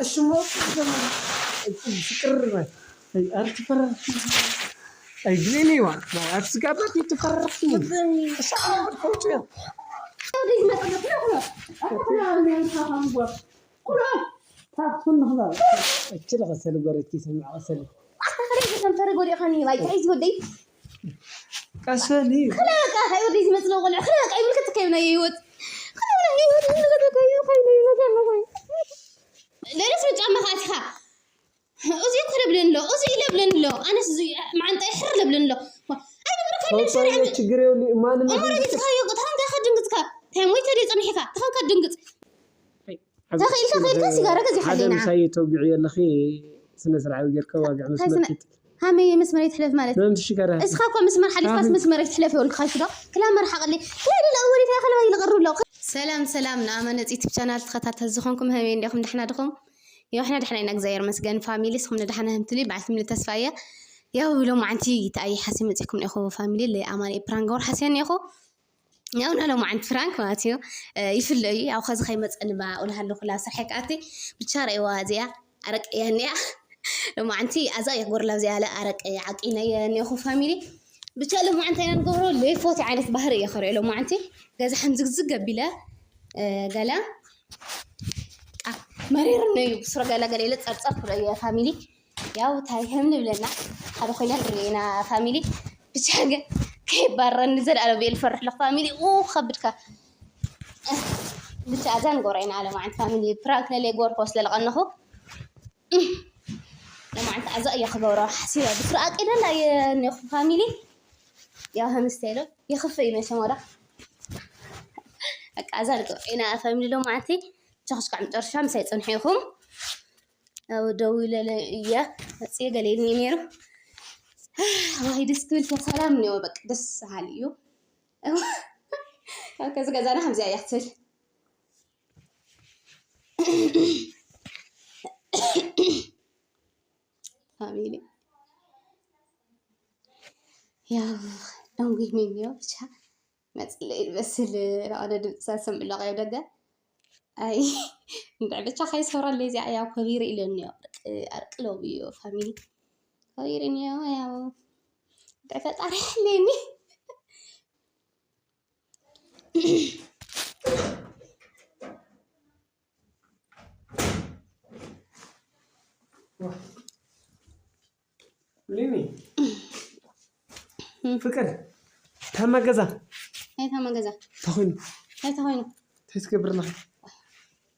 እሺ፣ ሞ ፍቅር፣ ኣይ፣ ኣረ ትፈራርሒ። ኣይ፣ ግዜኒ ይዋ። ኣብ ስጋ ባት ትፈራርሒ። እሺ፣ ኣረ ትፈራርሒ። እቺ ለኸሰል ጎረች ይሰምዕ ቀሰል። ኣታ ከደይ ዘሰንፈረ ጎዲእኻኒ፣ ዋይ፣ እንታይ እዩ ዝወደይ? ቀሰል እዩ። ከላ በቃ፣ እንታይ ወደይ ዝመጽእ ቆልዑ፣ ከላ በቃ፣ ይምልከት ከይብና ህይወት። ከላ በቃ፣ ህይወት ይምልከት ከይብና፣ ከይብና፣ ከይብና። ለለስ ጫማ ከኣቲኻ። እዚ እኮ ለብለኒ ኣሎ፣ እዚ ለብለኒ ኣሎ። ኣነስ እዚ መዓንጣይ ሕር ለብለኒ ኣሎ። ኣይ፣ ብብርክ ከይደ ሰው ሸሪዓ ጣይነት ችግር የውሊ፣ ማንም እሞ፣ ረጊጽካዮ፣ ተኸንካ ከድንግጽካ። እንታይ ሞይተ ደይ ጸኒሕካ? ተኸንካ ድንግጽ። ተኸኢልካ ከይድካ ሲጋራ ገዚእ ሓደ ሓሊና። ምሳይ ተውግዒ ኣለኺ፣ ስነ ስርዓት ጌርካ ዋግዕ እንታይ ስነ-፣ መስመር ኪድ። ሃመይ መስመር ይትሕለፍ ማለት። ምንም ትሽጋራ። እስኻ እኮ መስመር ሓሊፍካስ መስመር ይትሕለፍ ይበልኩ፣ ካይሽ ዶ? ክላ መርሓ ቀሊ። ክላ ደላ ወዲታ፣ ከላ ይልቀሩ ኣሎ። ሰላም፣ ሰላም፣ ንኣማነጽ ዩቱብ ቻናል ተኸታተል ዝኾንኩም፣ ሃመይ እንዲኹም፣ ደሕና ድኹም? ያው፣ እሕና ደሕና ኢና፣ እግዚኣብሔር ይመስገን። ፋሚሊ፣ እስኹም ንደሕና ህምትሊ፣ በዓል ትምሊ ተስፋ እየ። ያው፣ ሎማዓንቲ ተኣይ ሓሲ መጺእኩም ኢኹ፣ ፋሚሊ፣ ለኣማን ፕራንክ ገውር ሓስያን ኢኹ። ያው ናይ ሎማዓንቲ ፍራንክ ማለት እዩ። እ፣ ይፍለ እዩ። ያው ከዚ ከይመጸኒ ባ እውልሃለኹ ላ ስርሐይ ክኣቲ። ብቻ ረእይዋ እዚኣ ኣረቂ እያ እኒኣ። ሎማዓንቲ ኣዛ እየ ክጎርላ እዚኣ ለ ኣረቂ ዓቂነ እየ እኒኹ ፋሚሊ። ብቻ ሎማዓንቲ ኢና ንገብሮ ለይፎት ዓይነት ባህሪ እየ ከሪኦ ሎማዓንቲ። ገዛ ሕምዝግዝግ ገቢለ፣ እ፣ ገለ ቃ መሪርኒ እዩ ብስሮ ገለ ገለ ኢለ ጸርጸር ክብሎ እየ ፋሚሊ። ያው ታይ ከም ንብለና ሓደ ኮይና ንርኢ ኢና ፋሚሊ። ብቻ ግን ከይባረኒ ዘልኣለ ቤል ፈርሕ ለኽ ፋሚሊ። ኡ ከብድካ። ብቻ ኣዛ ንገብሮ ኢና ለማዓንቲ ፋሚሊ። ፕራንክ ነለ ጎርኮ ስለለቐነኹ ለማዓንቲ ኣዛ እየ ክገብሮ ሓሲበ። ብስሮ ኣቂደላ እየ እኒኹ ፋሚሊ። ያው ሃምስተ ኢሎ ይኽፈ እዩ መቸም ወዳ። በቃ ኣዛ ንገብሮ ኢና ፋሚሊ ለማዓንቲ። ቻ ክስካዕ መጨረሻ ምሳይ ጽንሑ ኢኹም። ኣብ ደው ኢለለ እየ መጽየ ገለ ኢልኒ ነይሩ። ዋይ ደስ ክብል ሰላም እኒኦ፣ በቃ ደስ በሃሊ እዩ። ካብ ከዚ ገዛና ከምዚኣ እያ ክትብል። ፋሚሊ ያው ደንጉይኒ እኒኦ ብቻ መጽለይ ዝበስል ረቐደ ድምፂ ሳሰምዕ ኣለዎ ካብ ደገ። ኣይ እንድዒ ብቻ ከይሰብረለይ እዚኣ ያው ከቢሩ ኢለኒ እዩ። ኣርቂ ኣርቂ ለው እዩ ፋሚሊ ከቢሩ እኒኦ ያው እንድዒ ፈጣሪ ሓለኒ። ሊኒ ፍቅር ታማ ገዛ እንታይ ታማ ገዛ እንታይ ተኾይኑ እንታይ ተኾይኑ እንታይ ትገብር ኣለኻ?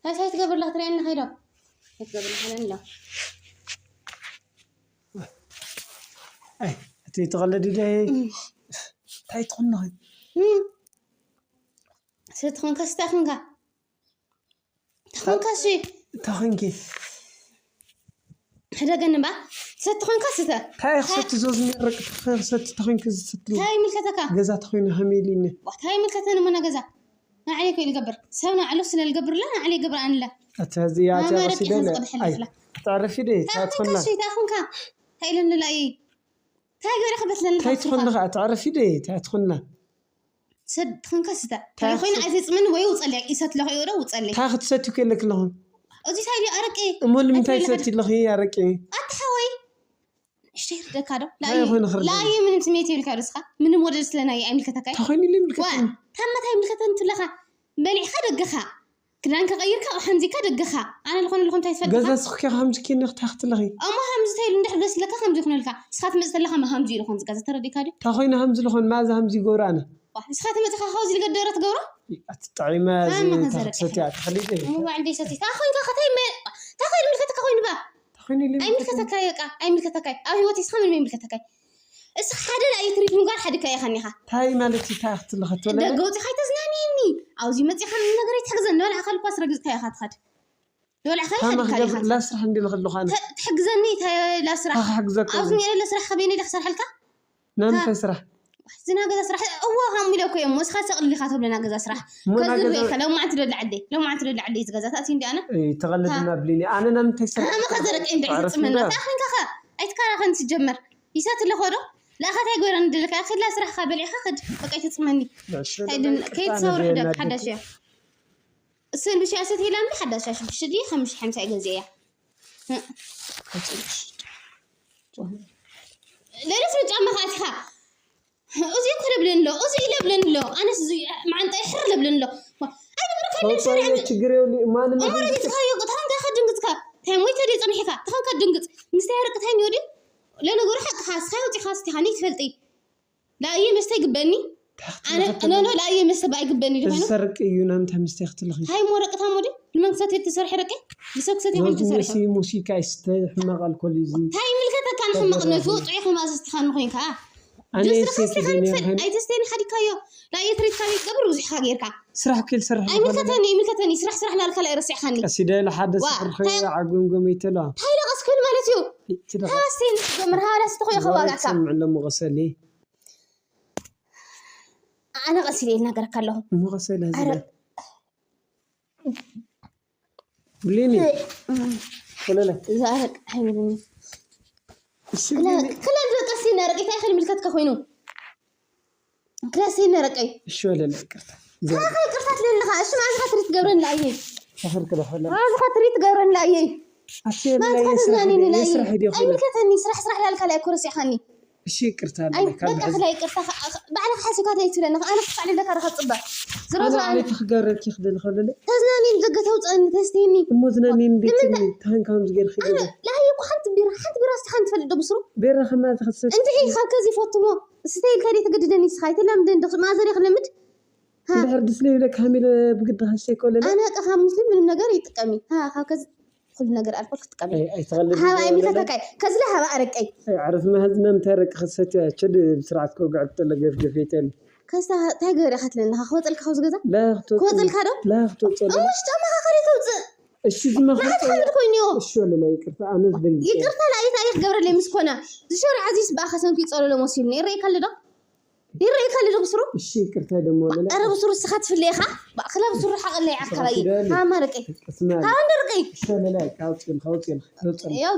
እንታይ እንታይ ትገብር ኣለኻ? ትሪኣኒ ኸይዶ እንታይ ትገብር ኣለኻ? ኣለኒ ኣሎ ኣይ እቲ ተቐለዲ ደ እንታይ ትኾን ኣለኺ? ስለ ትኾንካ ስታይ ኾንካ ተኾንካ ሲ እንታይ ኮንኪ? ሕደገኒ እምባ። ሰቲ ኮንካ ስተ። እንታይ ክሰቲ ዞዝ ሚረቅ ክሰቲ ተኾንኪ ዝሰቲ። እንታይ ይምልከተካ? ገዛ ተኾይኑ ሃሜሊኒ። እንታይ ይምልከተኒ መና ገዛ? ንዓለይ እኮ ይልገብር። ሰብ ንዓሉ ስለ ልገብርላ ንዓለይ ይገብር ኣንለ። ኣታ እዚኣ ማማ ረቂቕ ጨረሲ ደለ። ዝቕድሐላ ኣይ፣ ትላ። ኣታ ዕረፊ ደ፣ እንታይ ኮንካ ታትኾና። ሲ? እንታይ ኮንካ? እንታይ ኢለኒ ላኢ? እንታይ ገይረ ክበትለኒ እንታይ ትኾንና? ኣታ ዕረፊ ደ፣ ታትኾና። ሰድ ትኾንካ ስተ እንታይ ኮይነ ክሰቲ? ኣይተፅምን ወይ ውፀለይ ኢሰት ለኽዮ ዶ ውፀለይ እንታይ ክትሰቲ ከለክ ኣለኹ? እዚ እንታይ ድዩ ኣረቂ እሞ ንምንታይ ኣይትበልዕ ትሰቲ ኣለኺ ኣረቂ ኣታ ሓወይ እሽተይ ርደካ ዶ እንታይ ኮይኑ ክርዳ? ላዩ ምንም ስሜት የብልካ ዶ እስኻ ምንም ወደ ስለናይ ኣይምልከተካይ እንታይ ኮይኑ ዋ ይምልከተኒ? ታማታ ይምልከተን ትለኻ በሊዕኻ ደገኻ ክዳንካ ቀይርካ ኣቕሓ ምዚካ ደገኻ ኣነ ዝኾነ ኣለኹ እንታይ ትፈልጥኻ ገዛ ስኽኪ ከምዚ ኪኒ ክታኽትለኺ እሞ ሃምዚ ተይሉ እንድሕር ደስ ለካ ከምዚ ይኹነልካ ንስኻ ትመፅእ ተለኻ ማ ሃምዚ ኢሉ ኾን ዝገዛ ተረዲካ ድዩ እንታይ ኮይኑ ሃምዚ ዝኾን ማዛ ሃምዚ ይገብሩ ኣነ ዋ ንስኻ ትመፅኻ ኻውዚ ልገደረ ትገብሮ ኣትጣዒማ ሃማ ከዘረቅሐ። ሰትያ ተኸሊደ እሞ ባዕል ደይ ሰትይ ታ ኮይንካ ኸታይ መ ታ ኮይኑ ምልከተካ ኮይኑ ባ እንታይ ኮይኑ ኢለ ኣይምልከተካ በቃ ኣይምልከተካ ኣብ ህይወት ስኻ ምንም ኣይምልከተካ እስኻ ሓደ ኣይትሪት ምንጓር ሓድካ ኢኻ ኒኻ እንታይ ማለት እዩ እንታይ ክትልኸት ወለ ደገ ወፂኻ ኣይተዝናንየኒ ኣብዚ መፂኻ ምንም ነገር ኣይትሕግዘኒ ንበልዕኻ ልኳስ ረግፅካ ኢኻ ትኸድ ንበልዕኻ ታማ ይሓድካ ክገብር ኢኻ ላ ስራሕ እንዲ ልኸለኹ ኣነ ተ- ትሕግዘኒ እንታይ ላ ስራሕ ካኻ ሕግዘካ ኣብዚ እየ። ነለ ስራሕ ከበይነ ኢለ ክሰርሐልካ ናይ ምንታይ ስራሕ ዝና ገዛ ስራሕ እዎ ከም ኢለ እኮ እዮም ወስኻ ሰቕልልካ ተብለና ገዛ ስራሕ እሞ ና ከዚ ገዛ ርኢኻ ሎማዓንቲ ደላ ዓደይ ሎማዓንቲ ደላ ዓደይ ዝገዛ ታእቲ እንዲ ኣነ እይ፣ ተቐለድና ብሊኒ ኣነ ናይ ምንታይ ስራሕ ኣመ ከዘረቀ እንዲ ትዕረፍ ትፅመና እንዳ? ታኽንካ ኸ ኣይትካራኸን ትጀመር ይሳት ኣለኾ ዶ ንኣኻ እንታይ ጎይረ ንድልካ ክላ ስራሕካ በሊዕካ ክድ በቃ ኣይትፅመኒ ንዕሽ እንታይ ድን- በል፣ ከይትሰውር ቅጣነ ሕደግ ዘየናድድ። ሓዳሽ እያ እሰን ብሻ ሰት ኢላ እንደ ሓዳሽ ሻሽ ብሽዲ ሓምሽ ሓምሳ ገዚያ። ለለስ ጫማ ካቲኻ እዚ እኮ ለብለን ኣሎ፣ እዚ ለብለን ኣሎ። ኣነስ እዚ መዓንጣ ይሕር ለብለን ኣሎ። ኣይ ብብረካ ለብሰሪ ኣይ ችግር የብሉ። ማንም እሞ ረጊጽካዮ ተኸንካ ከድንግጽካ እንታይ ሞይተ ደይ ጸኒሕካ ተኸንካ ድንግጽ ምስታይ ርቅታይ ወዲ ለነገሩ ሓቅኻ ስኻ ወጪኻ ስቲኻ ነይ ትፈልጢ። ላእየ መስተ ይግበኒ። ኣነ ኖ ኖ ላእየ መስተ ባይ ግበኒ ድኾነ። ዝሰርቅ እዩ። ናምታ መስተ ክትልኺ። ታይ ሞ ረቅታ ሞዲ ንመንክሰት የተሰርሐ ረቀ ብሰብ ክሰት ይኾን ተሰርሐ። ሙሲካ ይስተ ሕማቅ ኣልኮል እዩ እዚ። ታይ ምልከተካ ንሕመቅነቱ ጥዑይ ከማዘዝትኻ ንኾይንካ። ኣነ ጁስ ሴት ረኸስካ ይደልያ ትፈልጥ? ኮይነ። ኣይተስተይን ሓዲካዮ። ላእየ ትሪት ካበይ ትገብር ብዙሕካ ጌርካ። ስራሕ ክል ስራሕ ኣይምልከተኒ ኣይምልከተኒ ስራሕ ስራሕ ላልካ ላይ ረሲዕካኒ። ቀሲደ ለሓደ ዋ፣ ስፍር ታይ- ኸይደ ዓጎምጎም ይተላ። ታይ ለቀስ ክብል ማለት እዩ። ትደኻ። ሃባስተይን ትጀምር ሃባዳስ ተኾዮ ከዋጋካ። ሰምዕ ለሞ ቀሰሊ። ኣነ ቀሲለ ይናገረካ ኣለኹ። እሞ ቀሰሊ ኣረ- ህዝቢ። ብሊኒ። ወለለ። ዛረቅ ኣይብልኒ። እሺ፣ ክላ- ብሊኒ። ክላ ድረቀስ ይናረቅ እንታይ ክል ምልከትካ ኮይኑ ክላስ ይናረቀይ። እሺ፣ ወለለ፣ ይቅርታ። ካኸ ይቅርታ ትለለኻ እሺ ማዝኻ ትሪት ገብረን ላየ። ተኸልክለ ኸለ። ማዝኻ ትሪት ገብረን ላየ። ኣስየ ማዝኻ ብላይ ተዝናኒ የስራሕ ላየ። ሂደ ኸለ። ኣይምልከተኒ ስራሕ ስራሕ ላልካ ላይ ኩርስ ይኻኒ። እሺ፣ ይቅርታ ኣይ ኣለካ በቃ ብሕዚ። ክላ ይቅርታ ባዕልኻ ሓሲብካ እንታይ ትብለኒ ኣነ ክፋዕ ልለካ ረኸ ጽበ ዝሮ ኣነ ዝሮ ኣነ ባዕለይ ክገብረልኪ ክደሊ ከለለ። ተዝናኒ ዘገተው ጸን ተስቲኒ። እሞ ዝናኒ እንዴት ንምንታይ? ታን ከም ዝገርኺ ኣነ ገዛ። ላየ እኮ ሓንቲ ቢራ ሓንቲ ቢራ ስቲ ሓንቲ ፈልጥ ብስሩ። ቤራ ከማ ዝኸሰት። እንድዒ ካብ ከዚ ፈትሞ ስተይ ኢልካ ደይ ተገድደኒ ስኻ ኣይተላምደ እንደ ማዘር ይኽለምድ። ሃ። እንድሕር ድስለ ይብለካ ሃሚለ ብግዲ ሃሰይ ከለለ። ኣነ በቃ ካብ ሙስሊም ምንም ነገር ይጥቀሚ። ሃ ካብ ከዚ ኩሉ ነገር ኣልኮል ክትጥቀሚ። ኣይ ኣይተኸልል። ሃባ ኣይምልከተካይ ከዚ ለ ሃባ ኣረቀይ። ኣይ ዓረፍ መሃዝና ምታይ ረቂ ከሰት ቸድ ብስርዓት ከውግዕ ተለ ገፍገፍ ይተል። ከስታ እንታይ ገበረ ኢኻ ትለኒ ኣለኻ? ክወፀልካ ካብዚ ገዛ? ላ ክትወፅል- ክወፀልካ ዶ? ላ ክትወፅል። እሞ እሺ ጫማኻ ካልእ ተውፅእ። እሺ ዝማ መዓት ሓምድ ኮይኑዮ። እሺ ወለላ ይቅርታ ኣነ ዝደንግጥ። ይቅርታ ላይት ኣየ ክገብረለይ ምስ ኮነ ዝሸሪ ዓዚስ ብኣኻ ሰንኩ ይፀለሎ መሲሉኒ ይረእየካ ኣሎ ዶ? ይረእየካ ኣሎ ዶ ብስሩ? እሺ ይቅርታ ደሞ ወለላ። ኣረ ብስሩ እስኻ ትፍለ ኢኻ። ባእኽላ ብስሩ ሓቐለይ ዓካባይ። ስራሕ ዶ? ሃማ ርቀይ። ቅስማ። ሃማ እንደ ርቀይ። እሺ ወለላ ካውፅል ካውፅል ካውፅል። ያው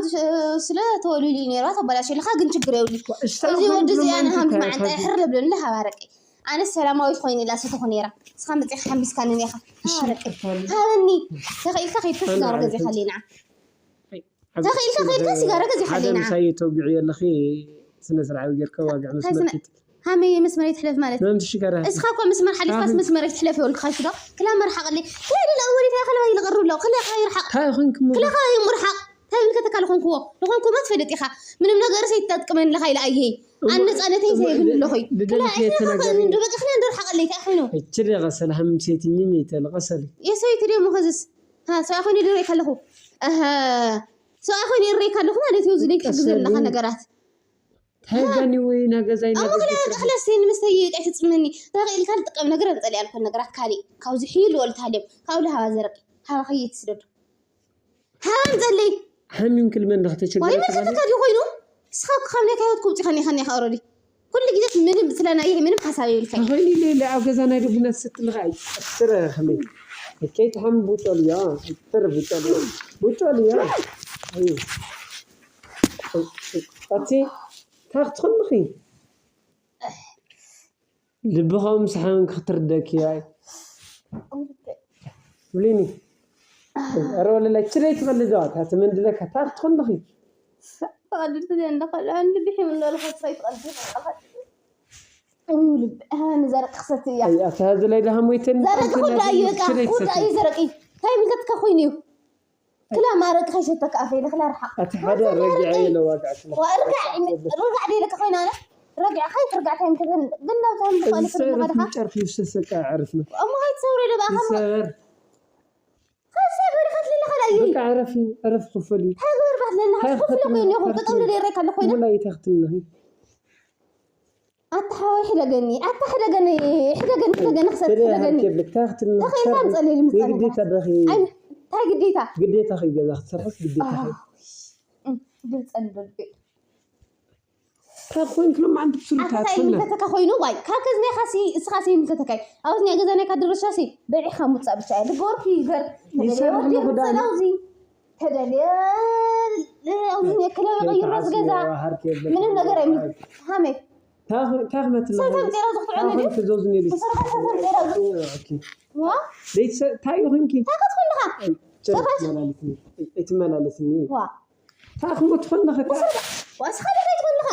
ስለ ተወሊሉ እዩ ነይርዋ ተበላሽልካ ግን ችግር የብሉ። እሺ እዚ ወዲ እዚ ኣነ ሃምቲ መዓንጣ ይሕር ለብለኒ ሃባ ርቀይ። ኣነ ሰላማዊት ኮይነ ኢላ ሰተኹ ነይራ። እስኻ መጺኻ ሓሚስካኒ ኢኻ። እሺ፣ ሃረቂ። ይቅርታ። ሃበኒ። ተኸኢልካ ከይድካ ኣነ ስጋሮ ገዜ ኣይፈልጥ። ኸሊና። ኣይ፣ ተኸኢልካ ከይድካ ስጋሮ ገዜ ሓደ ኸሊና። ምሳይ ተውግዒ ኣለኺ፣ ስነ ስርዓት ጌርካ ዋግዕ እንታይ ስነ- መስመር ኪድ። ሃመይ መስመር ይትሕለፍ ማለት። መምቲ ሽጋራ። እስኻ እኮ መስመር ሓሊፍካስ ኣሁን መስመር ይትሕለፍ ይበልኩ ኻይሽ ዶ? ክላ መርሓቕለይ። ክላ ድላ ወዲታ ከለዋ ይልቕሩ ኣሎ። ክላ ይርሓቕ። ታይ ኹንኩም? ክላ ኻይ ምርሓቕ። ታይ ምልከተካ ልኾንክዎ? ልኾንኩዎ ትፈልጥ ኢኻ። ምንም ነገር ሰይትጠቅመኒ ኢኻ ኢለ ኣየይ። እሞ- ኣነፃነተይ እሞ ዘይብሉ ድ- ኣለኹ። ድደሊ ክላ ከየተናገሪ? ኢኻ እንዶ በቃ ክላ እንዶ ርሓቐለይ እንታይ ኮይኑ? እችሪ ቐሰል ሃምም ሴትኝኝ ይተል ቐሰል። የሰበይቲ ድሞ ኸዝስ? ሃ፣ ሰብኣይ ኮይኑ ይድረይ ከለኹ። ኣሃ። ሰብኣይ ኮይኑ ይድረይ ከለኹ ማለት እዩ ዝለይ ቀሰሊ። ክግዘለኻ ነገራት። ታይጋኒ ወይ ናገዛይ ኣሞ ናገዛይ ክላ ስራሕ። ክላ ሴን ምስተይ ቃይ ትጽምኒ። ተኸኢልካ ልጥቀም ነገር ኣምጸሊ ኣልኮል ነገራት ካሊ። ካብዚ ሒሉ ወልታለም። ካብ ለሃባ ዘረቂ። ሃባ ኸየት ስደዱ። ሃባ ኣምጸሊ። ሓሚም ክልመን ዳኽ ተቸገረ ወይ ተባለ። መሰተካ ድዩ ኮይኑ? እስኻ እኮ ካብ ናይ ህይወት ክውጽእ ከኒ ከኒ ኸረዲ። ኩሉ ግዜ ምንም ስለ ናይ ምንም ሓሳብ የብልካ። ተኸይሉ ኢለ ኢለ ኣብ ገዛ ናይ ደቡና ትሰትልኻ ኣይ። ስረ ከመይ። ከይ ትሓም ቡጨልያ። ትር ቡጨልያ። ቡጨልያ። ኣይ። ኣቲ ታኽ ትኸንኺ። ልብኻ ምሳሓን ክትርደኪ ኣይ። ብሊኒ። ኣረ ወለላይ፣ ችለይ ትቐልድ ዶ? ኣታ ትመንድለካ፣ ታኽ ትኾን ዶኺ? ትቐልድ ብዘይ እንዳኸልኣ፣ ልቢ ሒም እንዳበልካ፣ ትኸይ ትቐልድ ኣለኻ። እዩ ልቢ፣ ኣነ ዘረቂ ክሰቲ እያ። ኣይ፣ ኣታ ዝለይ ደሃ ሞይተን ዘረቂ ትኾን ኩሉ ዶኺ? ኣዩ፣ በቃ፣ ችለይ ኩሉ ትሰቲ። ኣዩ ዘረቂ። እንታይ ምልከትካ ኮይኑ እዩ? ክላ ማረቂ ከይሸተካ ኣፈይ፣ ለኽላ ርሓቕ። ኣቲ ሓደ ረጊዐ ኢለ ዋግዐ ክላ። ዋ፣ ርጋዕ፣ ርጋዕ ደይለካ ኮይና ኣነ። ረጊዐ ከይትርጋዕ እንታይ ምልከተን? ግን ናብታ ምልከ እዚ ኣነ ሰበረት ትርጋዕ ዳኻ? ምጨርፊ ይፍሰሰካ፣ ኣዕርፍና። እሞ ከይትሰብረ ዶ ብኣኻ? ይሰበር። ከይትሰብረ ከትልልኻ ዳዩ? በቃ ዕረፊ፣ ዕረፊ ክፈል እዩ። ሃገር ባትለና፣ ሃይ ክፍለ ፈትና፣ ኮይነ ይኹን፣ ፈትና። ክጠውለ ደይረካ ኣለኹ ኮይነ። ሙላ ይተኽትልና። ኣታ ሓወይ ሕደገኒ፣ ኣታ ሕደገኒ፣ ሕደገኒ፣ ሕደገኒ፣ ክሰት ስለ ሕደገኒ። ሃብቲ ብልካ ክትል ተኸኢልካ ምሳር ምጸለይ ልምጸለይ። የግዴታ ዳኺ። ኣይ፣ እንታይ ግዴታ? ግዴታ ኺ ገዛ ክትሰርሕስ ግዴታ ኺ። ኣህ፣ እም፣ ግልጸ ልበልቤ። ካብ ኮይንክ ሎም ዓንዲ ብስሩ ኣታ እንታይ ትሓትፈና። ይምልከተካ ኮይኑ? ዋይ፣ ካብ ከዝናይካ ሲ፣ እስኻ ሲ ይምልከተካ እዩ። ኣብዚ ናይ ገዛናይካ ድርሻ ሲ፣ በዒኻ ምውጻእ ብቻ እዩ። ድጎርኪ ይገር። ይሰርሕ ተደልየ ወዲ ኣለኹ ዳኒ። ምጸላው ዚ፣ ተደልየ፣ ኣብዚ ናይ ክለብ ይቕይሮ እዚ ገዛ። ምንም ነገር ኣይምልከ-፣ ሃመይ። እንታይ ክመትላ? ሰብተም ጤራ ዝኽትዖ ታኹን ነድዩ? ክዞዝ ነሊ። ሰብተም ጤራ ዝኽትዖ። ኦኬ። ዋ? ደይት ሰ-፣ እንታይ ይኹንኪ? እንታይ ክትኮን ኢኻ? ቸር ሰብኣይ። ትመላለስኒ። ኣይትመላለስኒ። ዋ? ታኹም ትኾን ለኸ ታ-፣ ወስኻ ደይ ትኾን ኢኻ?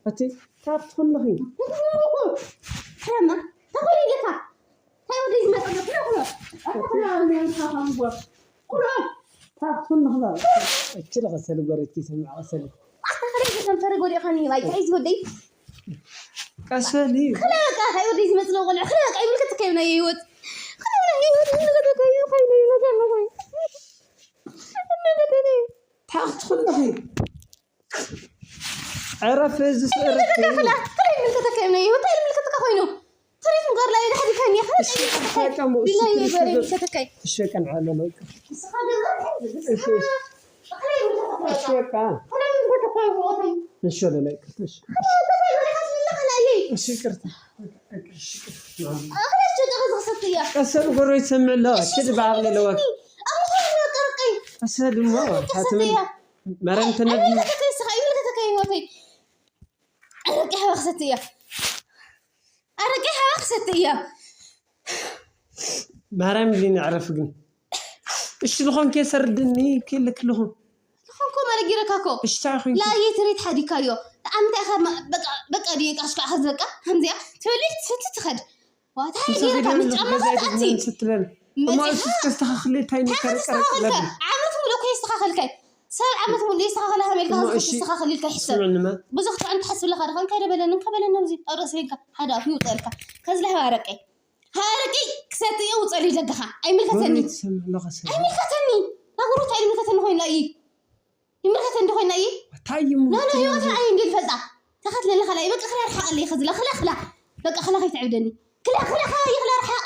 ኣቲ፣ ታኽ ትኾን ለኸ? ሕረማ፣ ታኾን ኢኻ? እንታይ ወደይ ዝመጣ ኩሎ ኩሎ። ኣታ ኩሎ። ኩሎ። ታኽቱን ንኽባብ። እቺ ለኸሰል ጎረች ይስምዕ ኸሰል። ኣታ ኸደይ ከንፈረ ጎዲእኻኒ፣ ባይ፣ ታይ ዝወደይ? ቀሰሊ። ኸለቃ፣ ታይ ወደይ ዝመጽእ ቆልዕ፣ ኸለቃ፣ ይምልከተካ እዩ ናይ ህይወት። ኸለቃ፣ ህይወት ይምልከተካ እዩ፣ ኸይኑ ይመገብ ነው ወይ? ይመገብ ነው። ታኽቱን ንኺ። ዕረፍ፣ እዚ ስዕረት ይምልከተካ እዩ። ኸላ፣ ኸላ ይምልከተካ እዩ ናይ ህይወት፣ ታይ ይምልከተካ ኮይኑ? ትሪት ንገር ላይ ድሕሪ ከኒ፣ ኸላ እሺ፣ ይምልከተካ እዩ። በቃ፣ እሺ፣ ቢላሂ ትሪት ንገር ንገር። ይምልከተካ እዩ። እሺ፣ ቀን ዓለመ። ንስኻ ገዛ ትሕዝ፣ እሺ፣ እሺ። ኸላ ይምልከተካ እዩ። እሺ፣ በቃ። ኸላ ይምልከተካ እዩ። እሺ፣ ወለላ ይቅርታ፣ እሺ። ኸላ ይምልከተካ እዩ። ኸላ ይምልከተካ እዩ። እሺ፣ ይቅርታ። እሺ፣ ይቅርታ። ኸላ ይምልከተካ እዩ። ቀሰል ጎረቤት ሰምዕ ኣለዋ። እሺ፣ ኪድ በዓል ኣለዋ። እሞ ኸላ ይምልከተካ እዩ። ቀሰል እሞ፣ ኸላ ይምልከተካ እዩ። መረም ተነቢ። ኣይምልከተካ እዩ፣ ስኻ ይምልከተካ እዩ፣ ወፈይ። ኣረቂ ሓባ ክሰቲ እያ። ኣረቂ ሓባ ክሰቲ እያ። ማርያም ሊን ዕረፍ ግን። እሺ፣ ዝኾንኪ የሰርድኒ፣ ክልክ ልኹም። ዝኾንኩ ማለት ጊረካ እኮ። እሺ፣ እንታይ ኾንኪ? ላየ ትሪት ሓዲካዮ። ኣንተ ኢኻ ማ-፣ በቃ፣ በቃ ድየ ቃሽካ ኸዝ በቃ፣ ከምዚኣ ትበልዕ ትሰቲ ትኸድ። ዋ፣ እንታይ ምሳኺ ጌርካ ደም ምስ ጫማ ገዛይ ኸትኣቲ? ደም ስትበል። እሞ መጺኻ? እሱ ተስተኻኽሊ እንታይ እንታይ ንከረቀረቅ ከተስተኻኽልካ? ለቢ? ዓመት ሙሉእ እኮ የስተኻኸልካይ። ሰብ ዓመት ሙሉእ የስተኻኸላ ከመይ ኢልካ እሞ ሕዚ እሺ፣ ተስተኻኽል ኢልካ ይሕሰብ? ስምዕንማ። ብዙሕ ጥዑም ትሓስብ ኣለኻ ዶ? ከይደ በለኒ፣ እንካ በለኒ ኣብዚ ኣብ ርእሲ ኢልካ ሓደ ኣፍ ይውጸልካ። ከዚ ለህባ ኣረቀይ። ሃረቂ ክሰትየ ውጸል ደገኻ። ኣይምልከተኒ። ጎረቤት ሰምዕ ኣለኻ ሰብ። ኣይምልከተኒ። ናጉሩት ኣይምልከተኒ ኮይና እዩ። ይምልከተኒ እንዲ ኮይና እየ? እንታይ እዩ ኖ፣ ኖ፣ ምልክት? ህይወት ኣየ እንዲ ልፈልጣ። ተኸትለኒ ኸላይ፣ በቃ፣ ክላ ርሓቕ ኣለይ፣ ኸዝላ፣ ክላ፣ ክላ። በቃ፣ ክላ ከይትዕብደኒ። ክላ፣ ክላ፣ ክላ፣ ክላ ርሓቕ።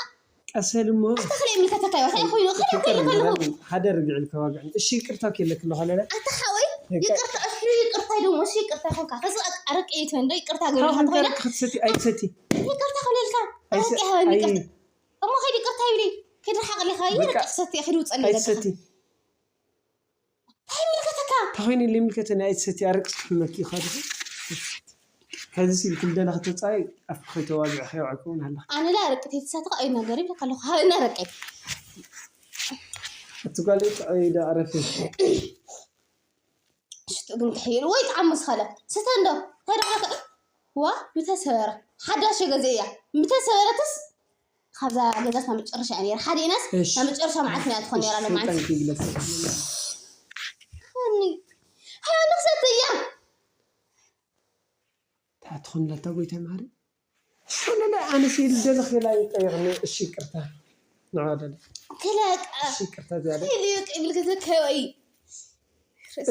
ቀሰል እሞ። ኣታ ክላ ይምልከተካ እዩ፣ እንታይ ኮይኑ? ክላ ፍቅር ኮይነ ከለኹ። ማለት ሓደ ርግዕ ኢልካ ዋግዕን። እሺ፣ ይቅርታ ኬለክ ኣለኹ፣ ለለ። ኣታ ሓወይ፣ በቃ። ይቅርታ፣ እሺ፣ ይቅርታ፣ ደሞ፣ እሺ፣ ይቅርታ፣ ይኹንካ። ከዚ ኣረቂ እየት ወንዶ፣ ይቅርታ፣ ካብ ገበልካ፣ እንተ ኮይና። ክትሰቲ፣ ኣይትሰቲ። ይቅርታ፣ ክብለልካ። ኣይሰ-፣ ኣረቂ፣ ሓወይ፣ ኣይ- ይቅርታ። እሞ፣ ኸይድ፣ ይቅርታ፣ ይብሊ። ኪድ፣ ርሓቕ ኣለኻ፣ በቃ። ይቅርታ፣ ክሰቲ፣ ኪድ፣ ውፀኒ፣ ኣይትሰቲ። እንታይ ይምልከተካ? እንታይ ኮይኑ ዘይምልከተኒ? ኣይትሰቲ፣ ኣረቂ ክትሕመኪ ኢኻ ዲኺ? ከዚ ኢልኪ ልደለኺ ተጻይ ኣፍኪ ከይተዋግዕኺ የውዓልኪ እውን ኣለኺ። ኣነ ላ ኣረቂ ተይትሰቲ ከኣ ኣይናገር ይብለካ ኣለኹ። ሃብና ኣረቂ። እቲ ጓል ጥዑይ ዶ ዕረፊ። ሽቱ ግን ክሕይል ወይ ጣዕሙ ስኸለ። ስተ እንዶ። እንታይ ደኣ ዋ፣ ምተሰበረ። ሓዳሽ ገዜ እያ። ምተሰበረትስ ካብዛ ገዛስ ናብ መጨረሻ እያ ነይራ። ሓዲእናስ እሺ። ናብ መጨረሻ መዓልቲ እያ ትኾን ነይራ እሺ፣ ለማለት። ሰይጣን ክግለጽ። ሃኒ፣ ሃኒ ክሰቲ እያ። እንታይ ትኾን ለታ ጎይታ ማሪ? ሽኮለለ ኣነስ ኢሉ ደለኽ ኢላ ይጠይቕኒ። እሺ፣ ይቅርታ። ንዓ ደለ። ክለቃ። እሺ፣ ይቅርታ ዝያዳ። ኢሉ ይቅ-፣ ይብል ክትርከበ እዩ።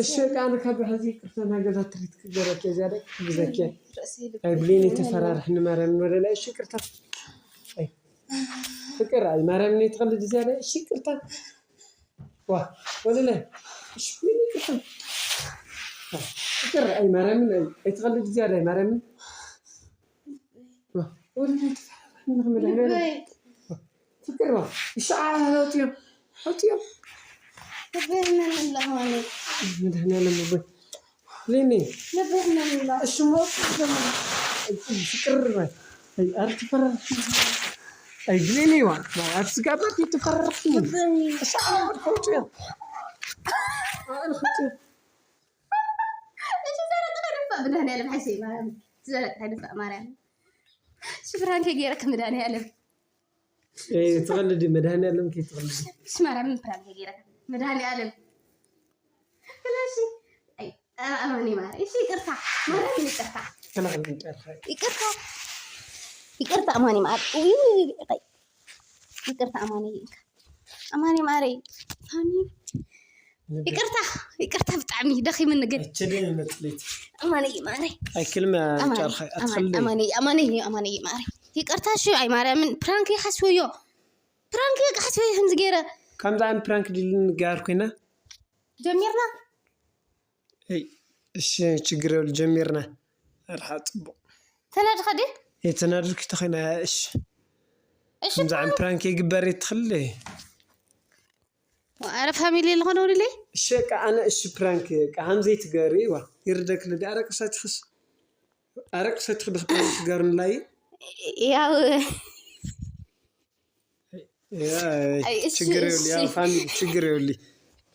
እሺ፣ በቃ፣ ኣነ ካብ ሕዚ ይቅርታ፣ ናይ ገዛ ትሪት ክገረኪ፣ ዝያዳ ክግዘኪ። ርእሲ ልቢ ኣይ፣ ብሌን ይመለል። የተፈራርሕኒ ማርያም፣ ወደ ላይ። እሺ፣ ይቅርታ። ኣይ፣ ፍቅር፣ ኣይ፣ ማርያም፣ እኔ ትኸልድ ዝያዳ። እሺ፣ ይቅርታ። ዋ፣ ወደ ላይ። እሺ፣ ብሌን ይቅርታ። ዋ፣ ፍቅር፣ ኣይ፣ ማርያም፣ ኣይ፣ ኣይትኸልድ ዝያዳ፣ ኣይ፣ ማርያም። ዋ፣ ወደ ላይ ተፈራርሕኒ፣ መድኃኒዓለም። ልበይ። ፍቅር ዋ፣ እሺ፣ አ-፣ ኣውጥዮ፣ ኣውጥዮ። ልበይ መን ኣሎ ማለት? መድኃኒዓለም ልበይ። ሌኒ። ልበይ መን ኣሎ? እሺ፣ ሞ-፣ ፍቅር ዋ። ኣይ፣ ኣረ ትፈራርሒ። ኣይ፣ ሌኒ ዋ። ኣብ ስጋ ባት ትፈራርሒ። ልበይ። እሺ፣ አ-፣ ኣውጥዮ። አ-፣ ኣውጥዮ። እሺ፣ ዘረጥኻ ድፋእ፣ መድኃኒዓለም ሓይሰይ ማርያም። ዘረጥኻ ድፋእ ማርያም። ሽፍራን ከጌረክ መድኃኒዓለም። ኤ፣ ትቐልዲ፣ መድኃኒዓለም ከይትቐልዲ። ሽማራ ምን ፕራንክ ገይረካ? መድኃኒዓለም። ክላሽ። ኣይ፣ ኣ-፣ ኣማኒ ማረ። እሺ፣ ይቅርታ። ማርያም ይቅርታ። ተናግሪ፣ ይቅርታ። ይቅርታ። ይቅርታ፣ ኣማኒ ማረ። ውይ፣ ውይ፣ ውይ፣ ይቅርታ። ይቅርታ፣ ኣማኒ፣ ይቅርታ። ኣማኒ ማረ። ሳሚ። ይቅርታ፣ ይቅርታ፣ ብጣዕሚ ደኺምኒ ግን። እችዲ መጥሊት። ኣማኒ ማረ። ኣይክልም ኣማኒ፣ ጫርኻ፣ ኣማኒ፣ ኣትኸልዲ። ኣማኒ፣ ኣማኒ፣ ኣማኒ ማረ። ይቅርታ፣ እሺ፣ ኣይ ማርያምን ፕራንክ ይሓስብዮ። ፕራንክ ይሓስብዮ ከምዚ ገይረ። ከምዚ ዓይነት ፕራንክ ድል ንጋር ኮይና። ጀሚርና። እይ፣ እሺ፣ ችግር የብሉ፣ ጀሚርና። ኣርሓ ጽቡቕ። ተናድኻ ድዩ? እይ፣ ተናድርኪ ተኾይና፣ እሺ። እሺ፣ ከምዚ ዓይነት ፕራንክ። ፕራንክ ይግበር ይትኽል። ኣረ ፋሚሊ ዝኾነ ውልለይ? እሺ፣ በቃ ኣነ እሺ፣ ፕራንክ፣ በቃ ሃምዘይ ትገሪ፣ ዋ፣ ይርደክ ልዲ፣ ኣረ ቅሳት ይኽስ። ኣረቂ ሰቲኽ ድኽተር ትገርንላይ ያው ችግር የብሉ። ያው ፋሚሊ ችግር የብሉ።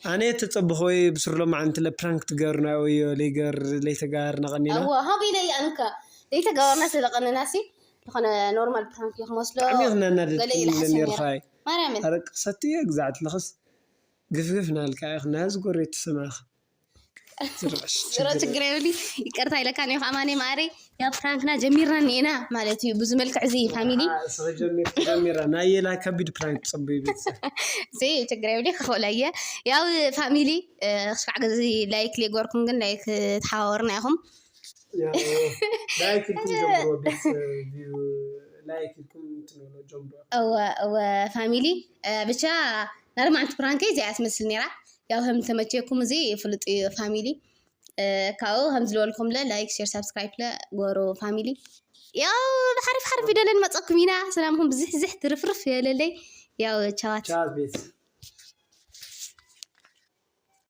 ኣነ ተጸብኾ ወይ ብስር ሎማዓንቲ ለፕራንክ ትገርና ወዮ ለይገር ለይተጋርና ቀኒና እዎ ሀብ ኢለ ኣንከ ለይተጋወርና ስለቀንና ሲ ዝኾነ ኖርማል ፕራንክ ይኽመስሎ ብጣዕሚ ክናናደድክኒ ገለ ኢለ ሓሲብ ነይረ። ነርፋይ ማርያምን ኣረቂ ሰቲ ግዛዕት ለኸስ ግፍግፍ ናልካ ኢኽ ናዚ ጎሬት ትስማኽ ዝረሽ ዝሮ ችግር የብሉ። ይቅርታ ኢለካ ኒኹ ኣማኔ ማዕረይ። ያው ፕራንክና ጀሚርና እኒኤና ማለት እዩ። ብዙ መልክዕ እዚ ፋሚሊ ጀሚራ ናየላ ከቢድ ፕራንክ ጽቡይ ቤተሰብ ሲ ችግር የብሉ። ክኽእሎ እየ። ያው ፋሚሊ ክስካዕ ግዜ ላይክ ሌጎርኩም ግን ላይክ ተሓዋወርና ኢኹም። ላይክ ኢልኩም ጀምሮ ቤተሰብ ላይክ ኢልኩም ትንብሎ ጀምሮ እወ እወ ፋሚሊ ብቻ ናርማዕንቲ ፕራንከይ እዚኣ ትመስል ነይራ። ያው ከም ተመቸኩም እዚ ፍሉጥ እዩ ፋሚሊ። ካብኡ ከም ዝበልኩምለ ላይክ ሼር ሳብስክራይብ ለ ጎሮ ፋሚሊ። ያው ብሓሪፍ ሓሪፍ ቪድዮ ለንመፀኩም ኢና። ሰላምኩም ብዝሕ ዝሕ ትርፍርፍ የለለይ። ያው ቻዋት ቻት ቤት